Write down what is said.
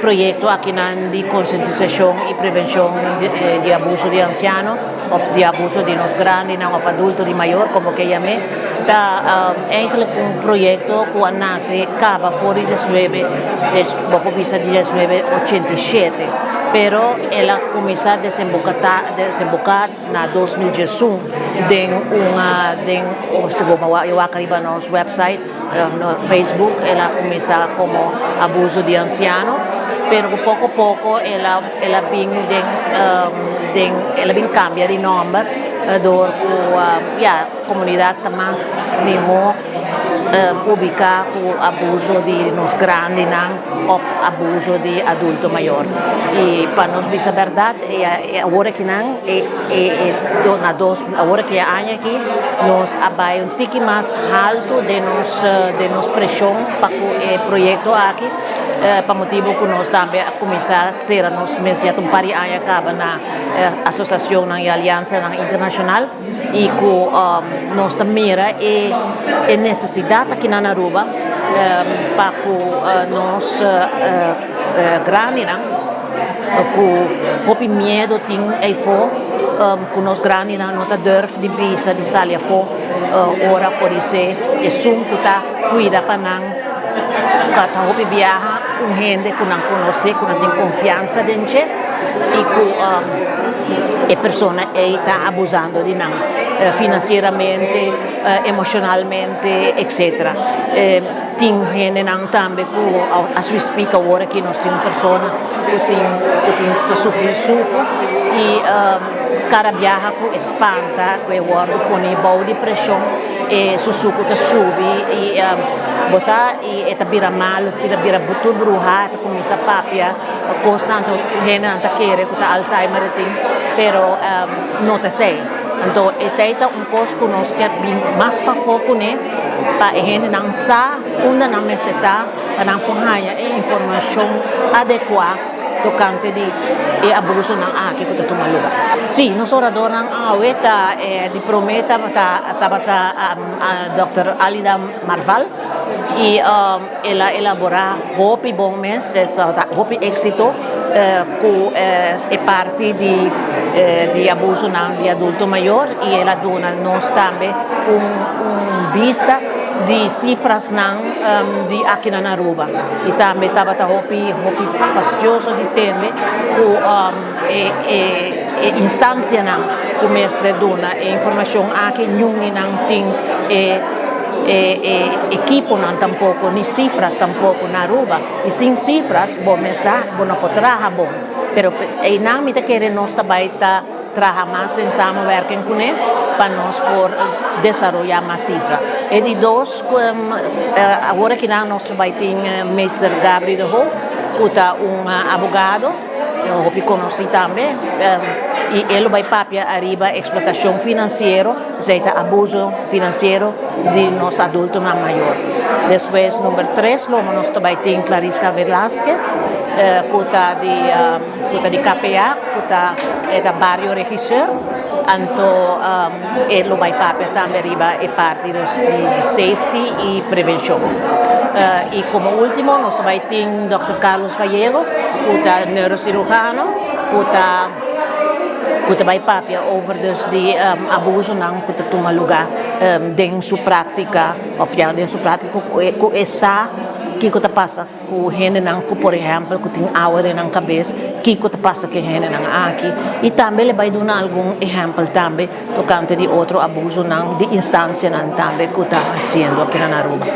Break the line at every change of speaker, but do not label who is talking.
proyecto akinan di concientisacion y prevencion di abuso di anciano of di abuso di nos grandinan of adulto di mayor como ke yam'e ta eigenlijk un proyecto cu a nace caba for di diesnuebe bo por bisa 1987 pero el a cuminsa desemboca na 2011 den un den si bo wak riba nos website, Facebook, el a cuminsa como abuso di anciano, pero cu poco poco el a el a bin den den el a bin cambia di nomber door cu ya comunidad ta mas miho ubica cu abuso di nos grandinan of abuso di adulto mayor. Y pa nos bisa berdad awor akinan e e na dos awor aki e aña aki nos a bay un tiki mas halto den nos den nos presion pa cu e proyecto aki pa motibo cu nos tambe a cuminsa cera nos mes ya ta un par di aña caba na asociacionnan y alianzanan internacional y cu nos ta mira e e necesidad aki na Aruba pa cu nos grandinan cu hopi miedo tin eyfo cu nos grandinan no ta durf di bisa di sali afo ora podise esun cu ta cuida pa nan ta hopi biaha un hende cu nan conoce cu nan tin confiansa den dje y cu e persona ey ta abusando di nan financieramente, emocionalmente etcetera. Tin hendenan tambe cu as we speak awor aki nos tin un persona cu tin cu tin ta sufri di suku y cada biaha cu e spanta cu e wordo poni bou di presion e su suku ta subi y bo sa y e ta bira malo e ta bira tur bruha e ta cuminsa papia cosnan cu hendenan ta kere cu ta Alzheimer e tin pero no ta esey. Anto esey ta un cos cu nos kier bin mas pafo cune pa e hendenan sa unda nan mester ta pa nan por haya e informacion adecua tocante di e abusonan aki cu ta tuma lugar. Si, nos oradornan awe ta di prome tabata tabata Dòkter Alida Marval y el a elabora hopi bon mes, tabata hopi exito cu e parti di di abusonan di adulto mayor y el a duna nos tambe un un bista di cifrasnan di aki na Aruba y tambe tabata hopi hopi fastioso di tende cu e e e instancianan cu mester duna e informacion aki niun di nan tin e e e ekiponan tampoco ni cifras tampoco na Aruba y sin cifras bo mes sa bo no por traha bon pero eynan mi ta kere nos ta bay ta traha mas den samenwerking cune pa nos por desaroya mas cifra. E di dos awor akinan nos ta bay tin Meester Gabri de Hoop cu ta un abogado hopi conoci tambe y e lo bay papia ariba explotacion financiero, esey ta abuso financiero di nos adultonan mayor. Despues number tres lo nos ta bay tin Clarisca Velasquez cu ta di cu ta di KPA cu ta e ta bario regisseur anto e lo bay papia tambe riba e parti di safety y prevencion. Y como ultimo nos ta bay tin Dòkter Carlos Gallego cu ta neurocirujano cu ta cu ta bay papia over dus di abusonan cu ta tuma luga den su practica of ya den su practica cu e sa kico ta pasa cu hendenan cu por ehempel cu tin awa den nan cabes, kico ta pasa cu e hendenan aki y tambe le bay duna algun ehempel tambe tocante di otro abusonan di instancianan tambe cu ta haciendo aki na Aruba.